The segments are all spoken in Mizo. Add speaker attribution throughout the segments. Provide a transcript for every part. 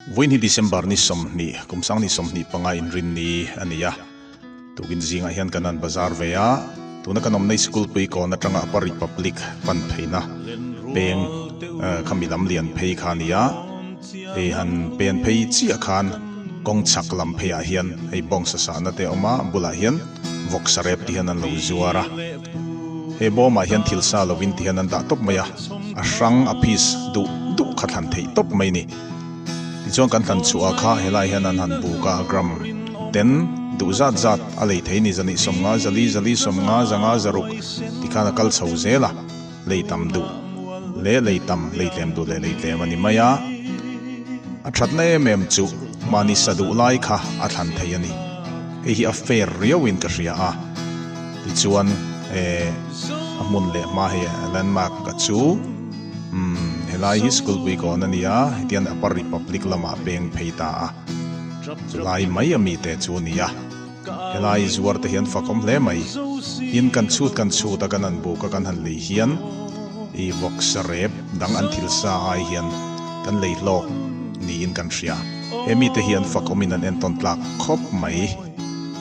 Speaker 1: Vawiin hi December ni 20, kum sang ni 25 inrinni a ni a. Tukin zingah hian kan han bazar ve a, tuna kan awmna hi sikul pui kawn atanga Upper Republic pan pheina peng khami lam lian phei kha a ni a. Hei han pen phei chiah khan kawng chhak lam pheiah hian hei bawngsa sahna te a awm a, a bulah hian vawksa rep ti hian an lo zuar a. He bawmah hian thil sa lovin ti hian an dah tawp mai a, a hrang a piece duh duh kha thlan theih tawp mai a ni. Tichuan kan hlan chhuah kha helai hian an han buk a, gram ten duh zat zat a lei thei ni zahnih 50, zali zali 50, zanga zaruk tikhan a kal chho zel a, lei tam duh leh lei tam, lei tlem duh leh lei tlem a ni mai a. A thatna em em chu mahni sa duh lai kha a thlan thei a ni. Hei hi a fair riauin ka hria a, tichuan eh a hmun leh hma hei landmark a chu. Umm, helai hi school pui kawn a ni a, hetiang Upper Republic lamah peng phei ta a, chulai mai a mite chu a ni a, helai zuar te hian fak awm hle mai, tin kan chhut kan chhut a kan han buk a kan han lei hian i vawksa rep dang an thil sa ai hian kan lei hlawk niin kan hria, he mite hi an fak awmin an entawn tlak khawp mai,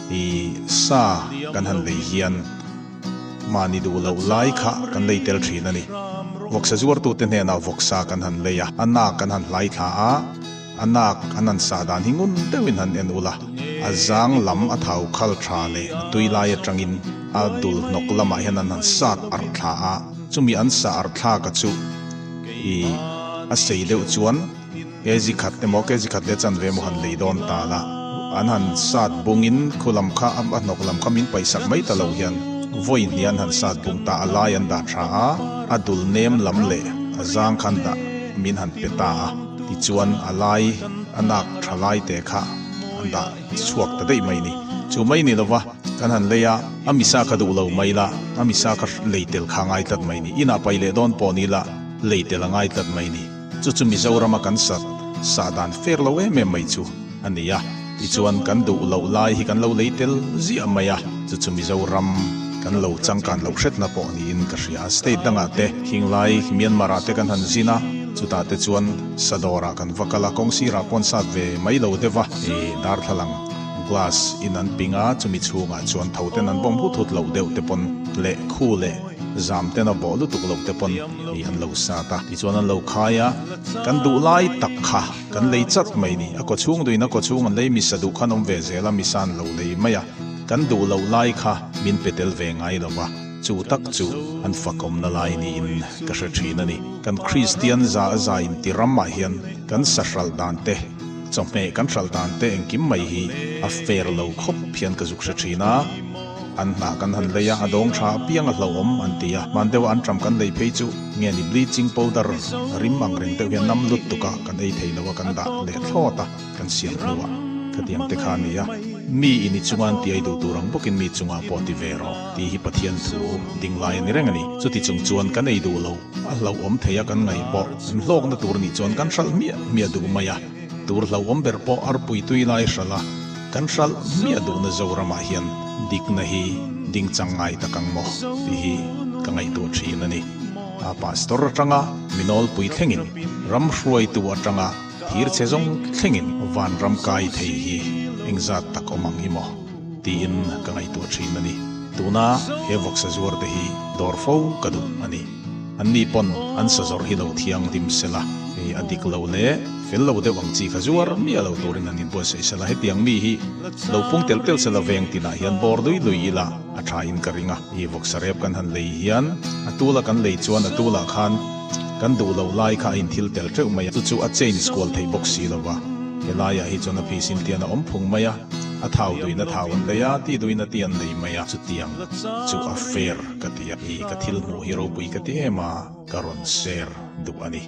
Speaker 1: i sa kan han lei hian. Mahni duh loh lai kha kan lei tel thin a ni. Vawksa zuartute hnenah vawksa kan han lei a, a nak kan han hlai thla a, a nak an han sah dan hi ngun deuhin han en ula, a zang lam a thau khal tha leh a tui lai atangin a dul hnawk lamah hian an han sat arh thla a, chumi an sah arh thlak a chu i a sei deuh chuan kg khat emaw kg khat leh chanve emaw han lei dawn ta la, an han sat bungin khu lam kha a hnawk lam kha min paihsak mai ta lo hian vawi hnih an han sat bung ta a lai an dah tha a, a dul nem lam leh a zang khan dah min han pe ta a, tichuan a lai a nak tha lai te kha an dah chhuak ta daih mai ni. Chu mai ni lova kan han lei a, a misa kha duh lo mai la, a misa kha lei tel kha a ngai tlat mai ni, inah pai leh dawn pawh ni la lei tel a ngai tlat mai ni. Chu chu Mizorama kan sat sah dan fer lo em em mai chu a ni a, tichuan kan duh loh lai hi kan lo lei tel ziah mai a, chu chu Mizoram kan lo changkan loh hretna pawh niin ka hria. State dangah te, Khinglai, Myanmar ah te kan han zin a, chutah te chuan Sadawr ah kan va kal a, kawng sirah pawn sat ve mai lo deuh a, ih darthlalang glass in an ping a, chumi chhungah chuan tho ten an bawm hut hut loh deuh te pawn leh khu leh zam ten a bawh lutuk loh te pawn Hi an lo sat a, tichuan an lo khai a, kan duh lai tak kha kan lei chat mai ni, a kawchhung duhin a kawchhung an lei misa duh khan awm ve zel a, misa an lo lei mai a, kan duh loh lai kha min pe tel ve ngai lo va, chu tak chu an fakawmna lai niin ka hre thin a ni. Kan Kristian za a za inti ramah hian kan sa hralh dan te, chawhmeh kan hralh dan te engkim mai hi a fair lo khawp hian ka zuk hre thin a. An hnah kan han lei a, a dawng tha apiang a hlauhawm an ti a. Hman deuha an ṭam kan lei phei chu nge ni bleaching powder rim ang reng deuh hian nam lut tuk a, kan ei thei lo a, kan dah leh thlawt a, kan siam hnuah khatiang te kha a ni a. Mi in i chunga an ti ei duh tur ang bawkin mi chungah pawh ti ve rawh tih hi Pathian thu ding lai a ni reng a ni. Chuti chung chuan kan ei duh lo, a hlauhawm thei a kan ngaih pawh an hlawkna tur nih chuan kan hralh hmiah hmiah duh mai a. Tur hlauhawm ber pawh arpui tui lai hralh a. Kan hralh miah duhna Zoramah hian dikna hi ding chang ngai tak ang maw tih hi ka ngaihtuah thin a ni. A pastor atanga minawlpui thlengin, ram hruaitu atanga thir chhe zawng thlengin vanram kai thei hi engzat tak awm ang hi maw tiin ka ngaihtuah thin a ni. Tuna he vawksa zuar te hi dawr fo ka duh a ni. Anni pawn an sa zawrh hi lo thianghlim sela, hei a dik lo leh fel lo deuh ang chi kha zuar miah lo turin an inbuatsaih sela, hetiang mi hi lo pung telh telh sela veng tinah hian bawr lui lui ila a tha in ka ring a. Hi vawksa rep kan han lei hian a tula kan lei chuan a tulah khan kan duh loh lai kha a inthil tel teuh mai a, chu chu a change kual theih bawk si lo va, helaiah hi chuan a phisin tian a awm phung mai a, a thau duin a thau an lei a, ti duin a ti an lei mai a, chutiang chu a fair. Ka ti a, i ka thil hmuh hi ropui ka ti em a, ka rawn share duh a ni.